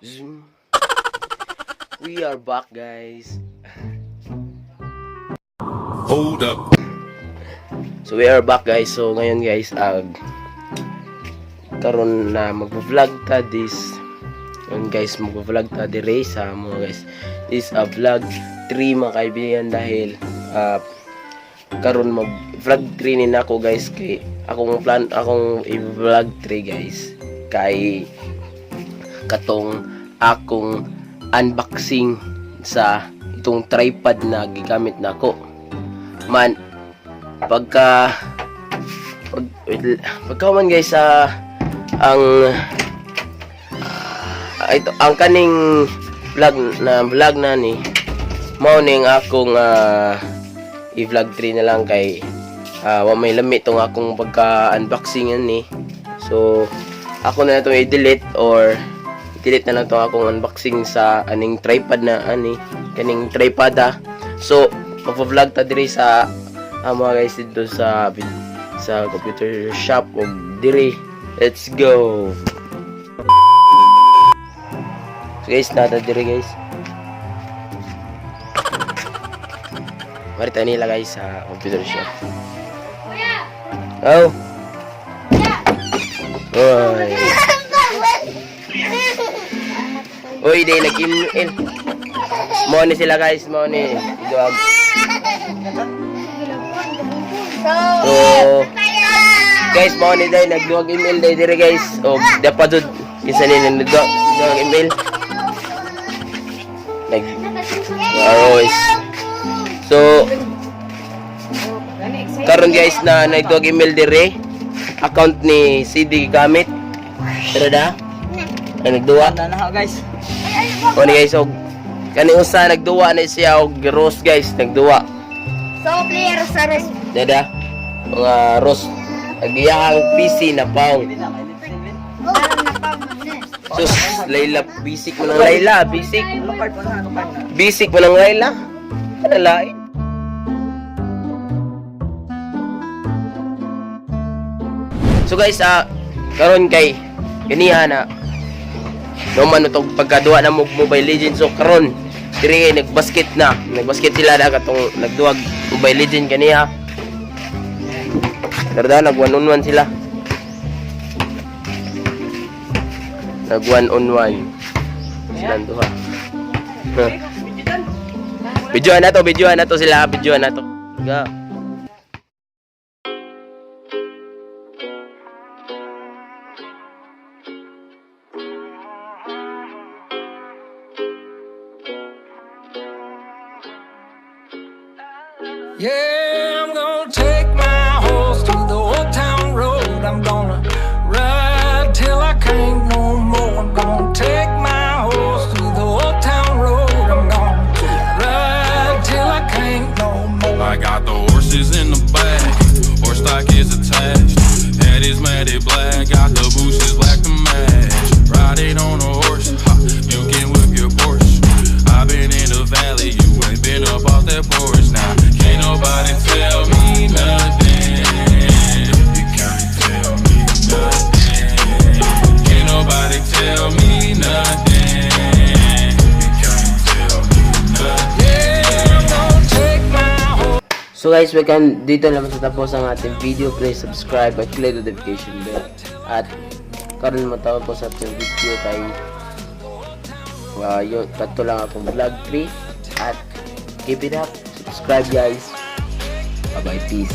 Zoom. We are back, guys. Hold up. So we are back, guys. So ngayon, guys, ag karon na magvo-vlog ta this. Yun, guys, magvo-vlog ta dire sa mga, guys. This a vlog 3, mga kaibigan, dahil karon mag vlog 3 ni nako, guys, kay akong plan akong i-vlog 3, guys, kay katong akong unboxing sa itong tripod na gigamit nako man pagka pag, wait, pagka man, guys, sa ang ito ang kaning vlog na ni mao ning akong i-vlog 3 na lang kay wa may lami tong akong pagka unboxing ni. So ako na itong i-delete or i-delete na lang tong akong unboxing sa aning tripod na ani kaning tripod ah. So magvo-vlog ta diri sa mga guys dito sa computer shop og diri. Let's go. So guys, nata diri, guys. Marita nila, guys, sa computer shop. Oh. Oy. Uy, di nag-email. Mo ni sila, guys, mo ni. Duag. So, guys, mo ni day nagduag email day dire, guys. O dapat jud kinsa ni nagduag duag email. Nag Always. So, karon, guys, na nagduag email dire account ni CD gamit. Pero da? Na nagduwa. Na na guys. O ni, guys, og kani usa nagduwa na siya og rose, guys, nagduwa. So, player sa res. Dada, mga rose. Agiyang PC na pang. Sus, Layla, basic mo ng Layla, basic. Ano card mo na? Ano card na? Basic mo ng Layla. Ano lain? So guys, karon kay ganiha na no man itong pagkaduwa na mo Mobile Legends. So karon diri nagbasket na. Nagbasket sila na katong nagduwag Mobile Legends kaniha. Pero nag 1 on 1 sila. Nag 1 on 1 silang duha. Huh. Videoan na to sila, videoan na to. Go. Yeah, I'm gonna take my horse to the old town road. I'm gonna ride till I can't no more. I'm gonna take my horse to the old town road. I'm gonna ride till I can't no more. I got the horses in the back, horse stock is attached. Head is matted black, got the bushes black to match. Ride it on a horse, ha, you can whip your Porsche. I been in the valley, you ain't been up off that porch. Now, can't nobody tell me nothing. You can't tell me nothing. Can't nobody tell me nothing. You can't tell me nothing. Yeah, I'm gonna take my horse. So guys, welcome dito naman sa tapos ang ating video. Please subscribe at click the notification bell. At karon matawag ko sa ating video kay yun, tatlo lang akong vlog 3 at keep it up. Subscribe, guys. Bye bye, peace.